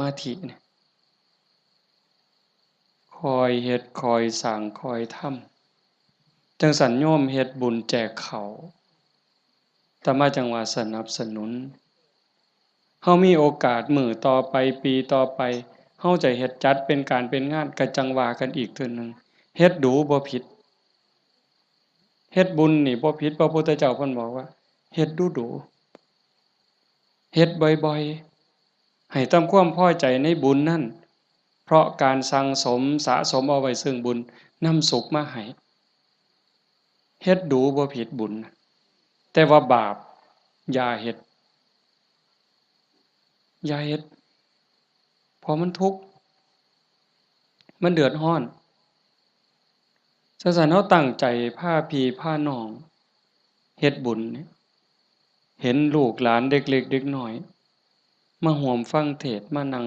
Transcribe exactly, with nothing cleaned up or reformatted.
มาธิเนี่ย ค่อยเฮ็ด ค่อยสร้าง ค่อยทำ จั่งซั้นโยมเฮ็ดบุญแจกข้าว อาตมาจั่งว่าสนับสนุน เฮามีโอกาสมื้อต่อไป ปีต่อไป เฮาจะเฮ็ดจัดเป็นการเป็นงาน ก็จั่งว่ากันอีกเทื่อหนึ่ง เฮ็ดดูบ่ผิด เฮ็ดบุญนี่บ่ผิด พระพุทธเจ้าเพิ่นบอกว่า เฮ็ดดูดู เฮ็ดบ่อยๆ ให้ทำความพอใจในบุญนั้น เพราะการสั่งสมสะสมเอาไว้ซึ่งบุญ นำสุขมาให้ เฮ็ดดูบ่ผิดบุญ แต่ว่าบาป อย่าเฮ็ด อย่าเฮ็ด เพราะมันทุกข์ มันเดือดร้อน จั่งซั้นเฮาตั้งใจพาพี่พาน้องเฮ็ดบุญเนี่ย เห็นลูกหลานเด็กเล็กเด็กน้อย มาร่วมฟังเทศน์ มานั่ง